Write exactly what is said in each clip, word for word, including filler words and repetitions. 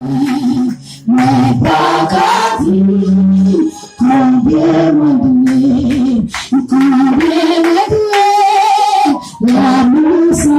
Mwen pa ka di konbyen mwen dwe, konbyen mwen dwe lanmou sa.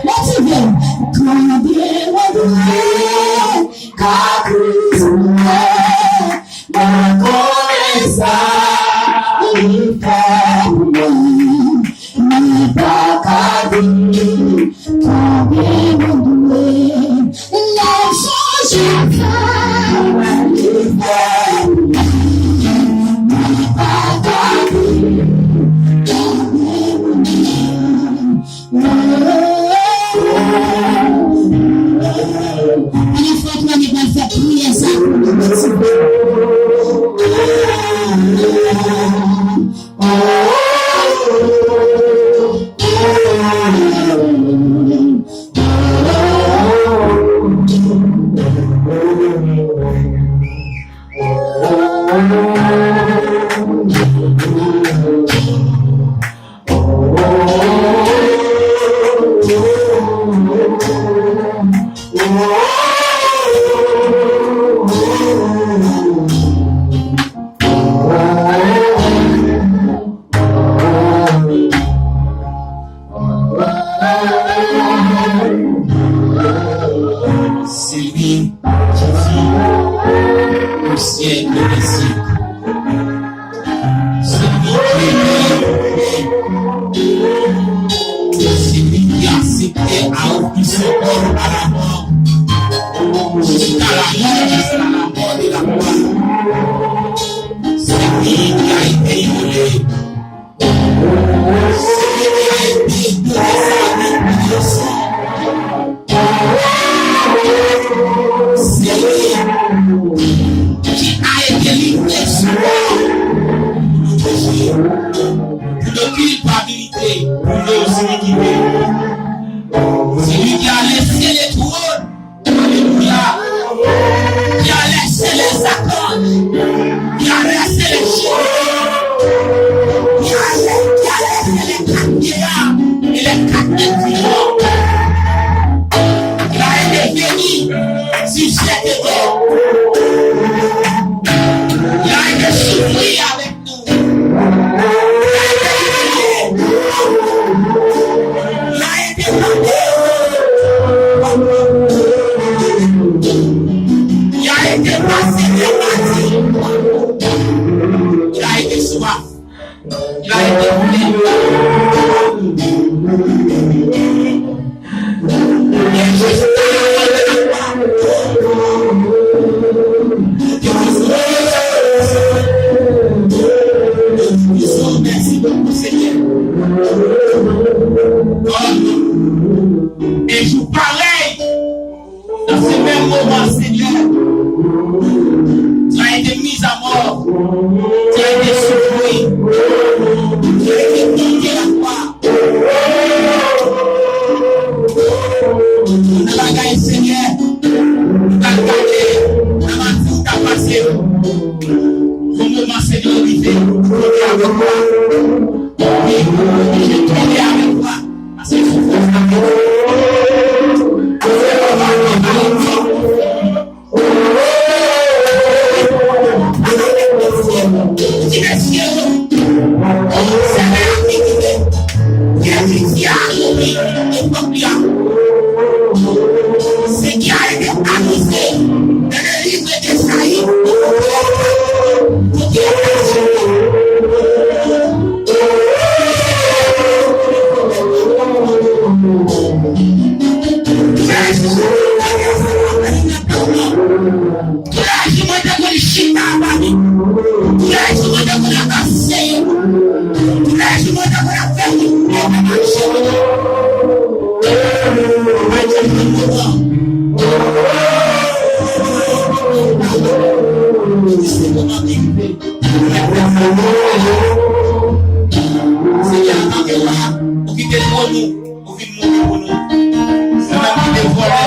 Motive m. Konbyen mwen dwe ka kriz mwen, mwen konnen sa li fè pou mwen. Mwen pa ka di konbyen mwen dwe. Lè m sonje sa li fè pou mwen, mwen pa ka di konbyen mwen dwe. Ann fè premye pral fè priyè sa pou nou. Se li ki di, o syèk dè syèk. Se li ki di, se li ki aksepte a ofri son kò a la mò, jusqu'à la mort, jusqu'à la mort de la croix. Se li ki a été immolé. Se li ki a été donné sa vi pou inosan. Se li ki a été livré sou bò pou nou peche, pou nou kilpabilite, pou nou inikwite. Se li ki a lese le twòn. Alelouya. Ki a lese lè sa kòd. Ki a lese lè cheve. Ki a lè, ki a lese lè kat pye a. E lè kat mèt di lò. Il a été béni sur cette terre. Il a été souffrir avec Mèsi bokou, Senyè. Yon jou parèy, nan se menm moman, Senyè, tu as été mis à mort, tu as été souffrir, tu as été toqué la croix. Nan bagay, Senyè, nou pral gade nan mati ou ta pase. Yon moman, Senyè, ou rive, ou tonbe avèk mwa. Wi, ou oblije tonbe avèk mwa. Paske soufrans la gen. Paske papa ki pa ansanm. Ti mesye yo, Seyè a figire, Jezi a mouri epòk li a. Ce qui a été annoncé dans le livre d'Esaïe, pour qui est Tout lè jou mwen te konn chita a Pami. Tout lè jou mwen te konn ap anseye. Tout lè jou mwen te konn ap fè moun mete mache. Mwen te konn kontan. Se moman ki rive. Senyè, antanke wa, ou kite twòn ou. Ou vin mouri pou nou. Nou menm ki te vòlè,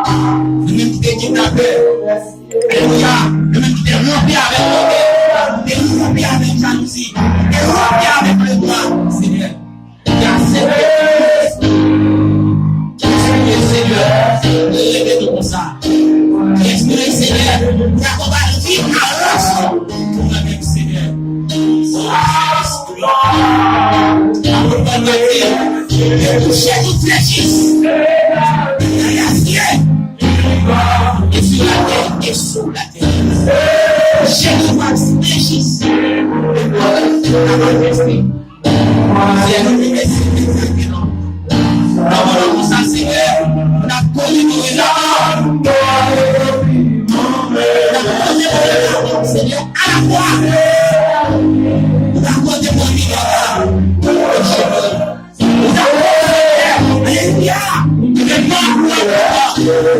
nou menm ki te kidnapè. Alelouya. Nou menm ki te wonte avèk wonte, nou te wonte avèk jalouzi, nou te wonte avèk lemwa. Senyè, ki aksepte Kris, ki aksepte Senyè, nou rete nou konsa. Kris Jenou flechi. Nan lasye. E sou latè, e sou latè. Jenou pral flechi. Nan manifeste. Seyè, nou remèsye w pou sa ke nou. Nan non konsa, Senyè, n ap kore nou la. N ap kore nou la, Senyè, alafwa. N ap kore nou la. Ou dakò, Senyè? Alelouya! Ou dakò, Senyè? Ou dakò, Senyè?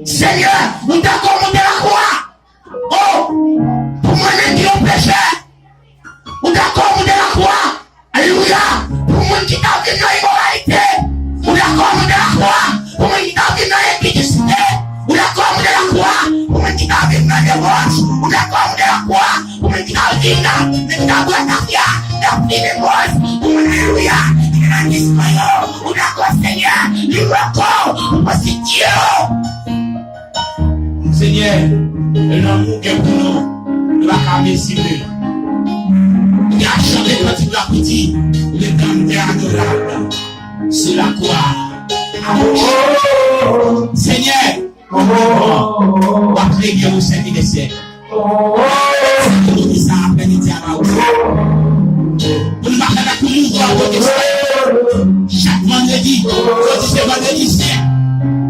Senyè, ou dakò monte lakwa? O, pou mwen menm ki yon pechè, ou dakò monte lakwa? Alelouya! Pou moun ki ta viv nan imoralite, ou dakò monte lakwa? Pou moun ki ta viv nan enpidisite, ou dakò monte lakwa? Pou moun ki ta viv nan debòch, ou dakò monte lakwa? Pou moun ki ta viv nan, ki ta bwè tafya, nan pli debòch, pou moun, alelouya, ki te nan dispayon, ou dakò, Senyè, li poko, ou pwostitye w. Senyè, lanmou w gen pou nou, nou pa ka mezire l. Li ap chante kantik la pou di, le grandeur adorable sur la croix. Senyè, w ap reye ou sèvi de syèk. Pou nou di sa aprè midi a la ou. Pou nou pa fè nan kou mouvman pwotestan. Chak vandredi, jodi se vandredi sen.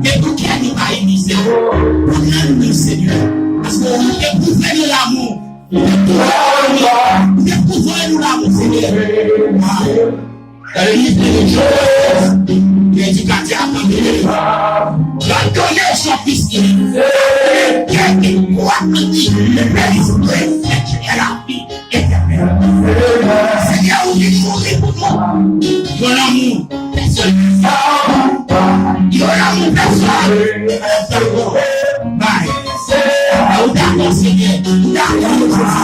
Men pou kè nou pa inize. Pou nanm nou, Senyè. Paske ou te pwouve nou lanmou. Ou te pwouve nou lanmou. Ou te pwouve nou lanmou, Senyè. Dans le livre de Job, prédicateur a tandé, il a donné son fils unique, quel qui croit en lui ne périsse point, mais qu'il ait la vie éternelle. Senyè, ou vin mouri pou nou. Yon lanmou pèsonèl. Yon lanmou pèsonèl. Bay. Ou dakò, Senyè. Ou dakò, Jezi.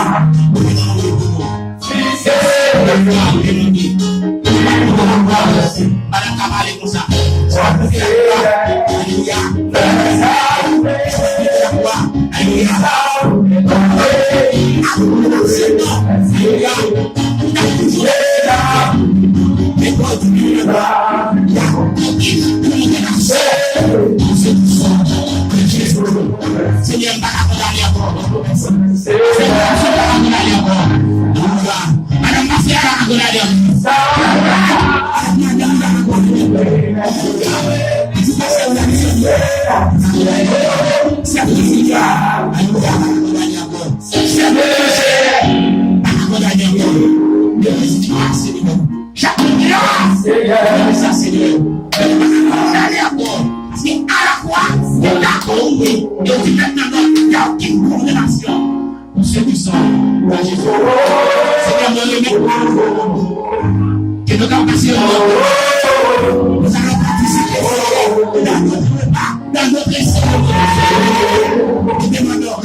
Ou vin mouri pou nou. Madanm ka pale konsa. Alelouya. Alelouya. Senyè, m pa ka kondane ankò. Senyè, m pa ka kondane ankò. Madanm Masyara pa ka kondane ankò. Madanm pa ka kondane ankò. Chak moun la, Senyè. Sa, Senyè. Sa, Senyè. Kondane ankò. Paske alafwa, yo dakò ou ye. Yo di menm nan nòt, y a okenn kondanasyon. Pou se ki san, pa Jezi. Senyè, mwen remèt ou. Ke nou ka pase yon bon. Nous allons participer, Senyè, dans notre repas, dans notre esprit. Nous demandons,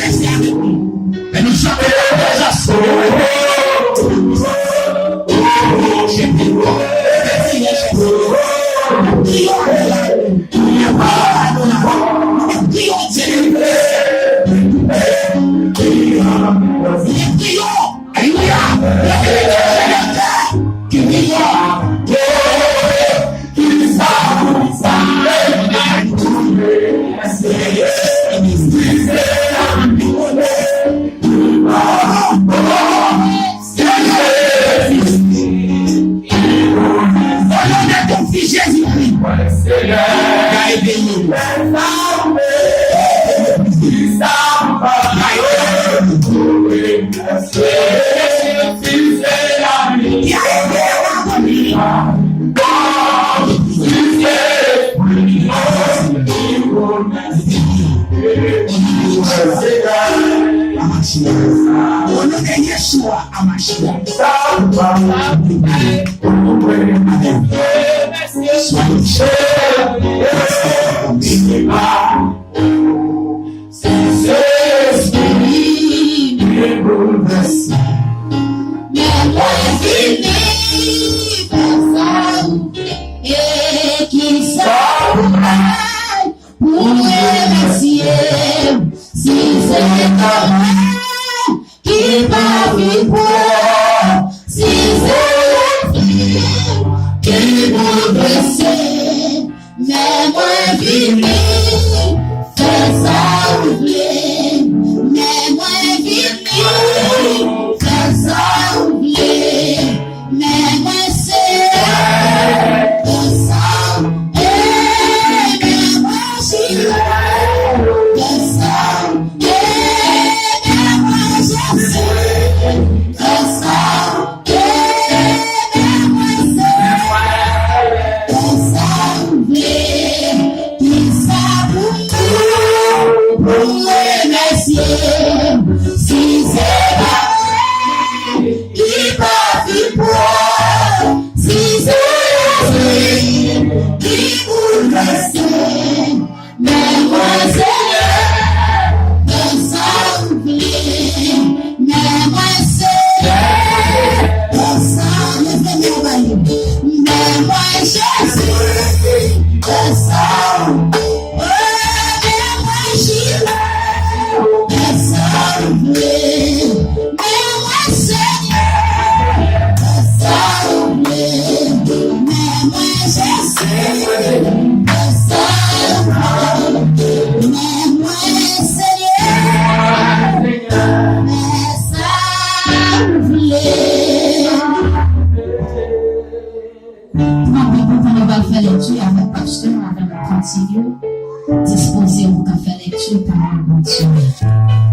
Gaye peyi nou. Amashia. Au nom de Yeshua Amashia. Amen. Soyez bénis. Sentespri, vin boulvèse. Men mwen vini fè sa ou vle. E kisa pou m bay pou remèsye? Si se kanmè ki pa fin pwòp, si se lespri ki boulvèse, men mwen vini fè sa ou vle. Men mwen vini fè sa ou vle. Men mwen se fè sa ou vle. Men mwen se fè sa ou vle. Men mwen Jezi fè sa ou vle. Men mwen se fè sa ou vle. Kisa pou m pou remèsye? Si se pa mwen ki pa fin pwòp, si se lespri ki boulvèse, men mwen Senyè, fè sa ou vle. Men mwen Senyè, fè sa ou vle. Leve men w ba li. Men mwen Jezi, fè sa ou vle. Oh, men mwen Jezi, fè sa ou vle. Men mwen Senyè, fè sa ou vle. Men mwen Jezi, fè sa ou vle. Men mwen Senyè, fè sa ou vle. Pran Bib ou, pandan w pral fè lekti avèk pastè, avèk kantik yo. Dispoze w pou w ka fè lekti pawòl Bondye.